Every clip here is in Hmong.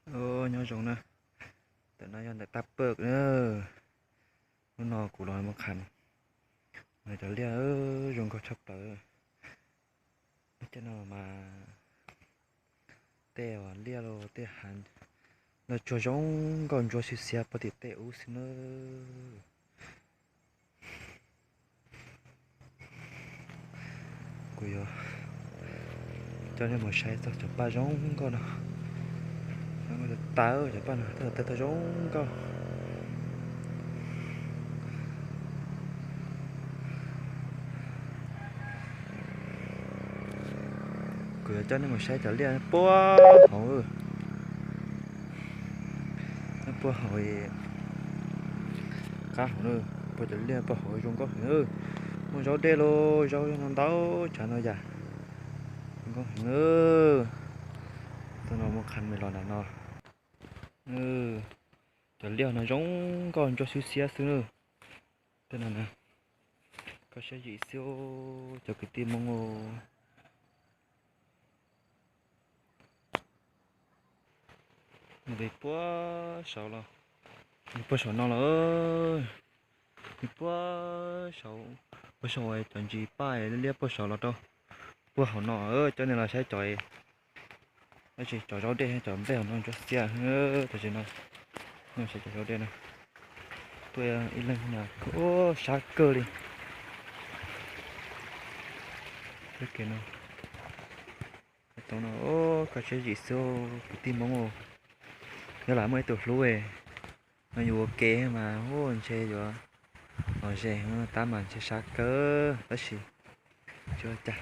Nyob zoo na, ntawm no yog ntawm Tag Pawg na. Hnub no kuv los mus qham cov liaj zoo nkauj tshaj plaws. Lub caij no mas tej liaj los tej hav los tsuag zoo nkauj ntsuab xiab xiab puag tim tej ub xwb na. Kuv yuav coj nej mus saib txog cov paj zoo nkauj no. Zoo nkauj tas tas cov paj no, tej no tej tau zoo nkauj. Kuv yuav coj nej mus saib cov liaj puag hauv, puag hauv, qab hauv na. Puag cov liaj puag hauv zoo nkauj heev. Muaj zaub dej los zaub no ntau tsav no yam, zoo nkauj heev. Txog no mus qham me los nram no. Cov liaj no zoo nkauj ntsuab xiab xiab xwb na. Tej no na, koj saib yim xwb cov kwv tij Hmoob. Nws puag saud los, nws puag saum no los, nws puag saud, puag saum cov ntsis paj liab puag saud los rau puag hauv no. Coj nej los saib cov, tab sis cov zaub dej cov nplej hauv no ntsuab xiab. Tam sim no, no saib cov zaub dej no, tuaj ib leeg no, sab kawg li. Txoj kev no, tau no, koj saib yim xwb kwv tij Hmoob. Yog lam muaj ib tug hlub no yuav ua ke mas ntshe yuav lom zem tab mas ntshe sab kawg tab sis tsis ua cas.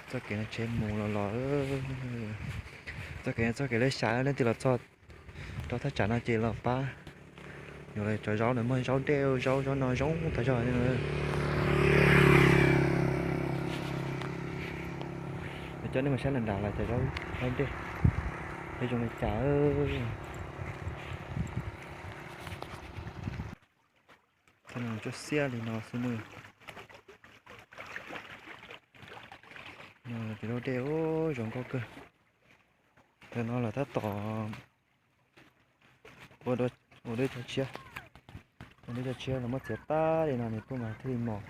Txoj kev no tsheb mus los los, txoj kev no txoj kev lej xyav, leej twg los txog rau thaj tsam no ces los pab. Yuav los tso zaub na, muaj zaub dej, zaub, zaub no zoo tag zog. Coj nej mus saib nram nram los cov zaub, zaub dej, peb zoo li cas. Cov no tsuab xiab li no xwb na. Cov zaub dej zoo nkauj kawg. Cov no lawv tab tom ua dej tso tshiab, ua dej tso tshiab los muab txiav tag li no nws tuaj mas thiaj li mos.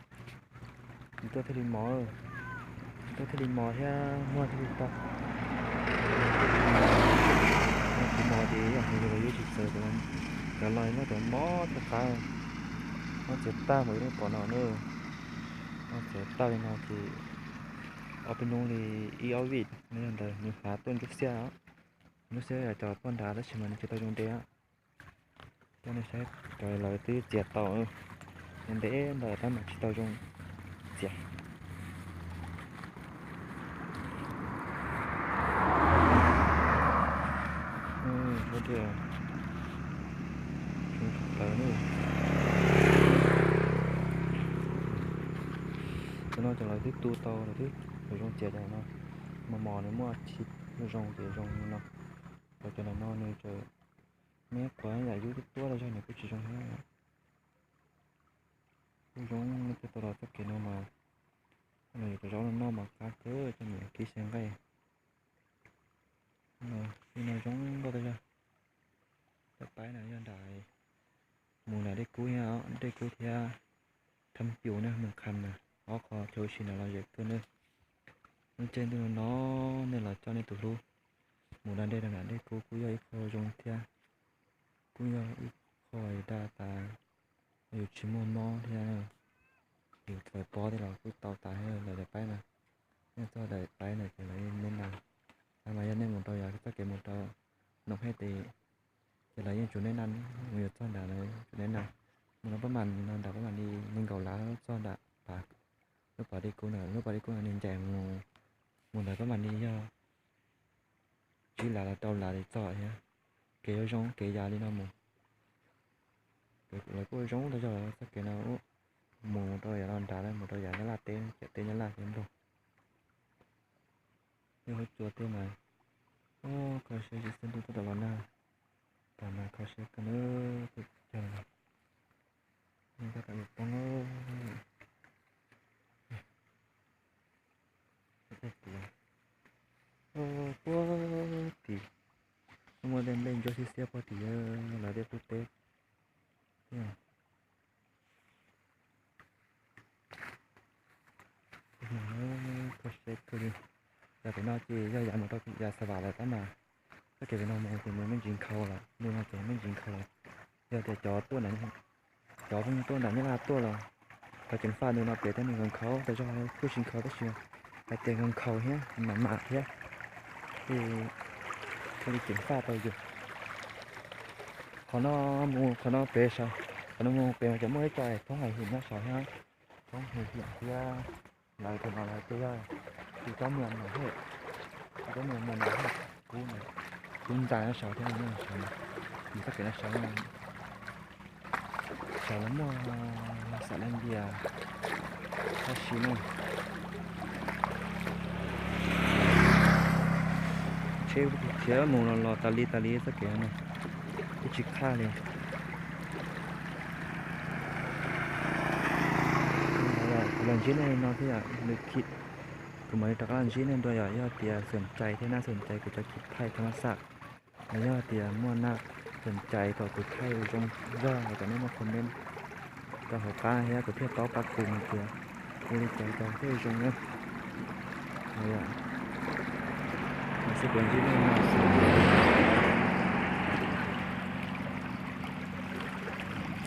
Nws tuaj thiaj li mos, nws tuaj thiaj li mos thiab muag thiaj li tau. Tsis mos ces yog hais yus los yuav tsis txawv, cov los muab cov mos thiaj qab. Muab txiav tag mas yus pom no na. Muab txiav tag li no ces ob peb hnub li ib ob vij no yog ntawd nws hav tuaj ntsuab xiab, ntsuab xiab cov poj nrad tab sis mas nws tsis tau zoo dej. Coj nej saib cov lawv twb txiav tau, ntev ntawd tab mas tsis tau zoo txiav. Zaub dej, zoo tshaj plaws na. Cov no cov lawv twb tu tau, lawv twb zoo txiav cov no. Mos mos nws muaj tsis zoo ces zoo li no. Cov no nws tseem me quav yam yub tuab tuab los zog nws kuj tsis zoo thiab. Kuj zoo, nej tuaj tau los txoj kev no mas los yuav cov zaub no noj mas qab kawg, coj mus kib xyaw nqaij. Li no zoo nkauj tas zog. Cov paib no yog nram, mus nram Dej Kub thiab, Dej Kub thiab Thab Pius na, mus Kham na, ob qho chaw ua si no los zem kawg na. Lub caij ntuj no no nej los coj nej tus hlub mus da dej rau nram Dej Kub kuj yog ib qho zoo thiab, kuj yog ib qho dag tas yus tsis muaj mob thiab, yus txawv pob thiab los kuj tau tas thiab. Lawv daim paib no, nej txog daim paib no ces lawv yeej neb na, tab mas yog nej mus rau yav txoj kev mus rau Noom Hej tes ces lawv yeej tsuas neb na, mus yuav txog nrad lawv tsuas neb na. Mus rau Pab Mam no nram Pab Mam li nees nkaum lav txog nram pas, lub pas Dej Kub ntawd, lub pas Dej Kub ntawd nws ncaim mus, mus ntawd Pab Mam li yog tsib lav los rau lav li txog thiab. Kev zoo zoo, kev yav li no mus, lawv kuj zoo tas zog txoj kev no. Mus rau yav no nrad, mus rau yav Nyab Laj teb, ciam teb Nyab Laj teb Nplog. Tej huab cua tej mas, kho siab zim xub ntuj tuaj rau los nag, tas mas kho siab kawg na. Tus cog no, tab tom yuav poob. Puag tim tej nplej ntsuab xiab xiab puag tim lawv tej qub teb thiab. Kho siab kawg li. Yog pem no ces yog yav mus rau yav Xav Vam lawm tab mas txoj kev pem no mus ces nws me ntsis nkhaus lawm, nws no ces me ntsis nkhaus lawm. Yog tias cov tuaj, cov pheej tuaj nram Nyab Laj tuaj los cov ceev faj nws no pem thiab nws nkhaus nkhaus, tas zog kuj tsis nkhaus tab sis hais tias nkhaus nkhaus thiab mam mam thiab, thiaj li ceev faj tau yus. Qhov no mus qhov no pem saud, qhov no mus pem mas cov muaj ib co thoob hais hiam nyob saud thiab, thoob hais hiam thiab. Lawv tus no lawv ces yog tus cov muam no thiab, tus cov muam no thiab, kuv, kuv ntxhais no saud thiab, no saud, yus txoj kev no saud, saud los muaj xam laj ntias tab sis no tsheb khiav mus los los tas li tas li txoj kev no, twb tsis qhaj li. Kuv los ntsib nej no thiab, kuv mam li rov qab los ntsib nej dua yom. Yog tias xom cai thiab nab xom cai kuv cov kis thaij thab mas xaj, los yog tias muaj nab xom cai kom kuv thaij zoo zog los kom nej muaj comment rau hauv qab thiab kuv thiaj paub qab tus hais tias ua li cas cov thiaj zoo na. Xwb kuv ntsib nej no xwb.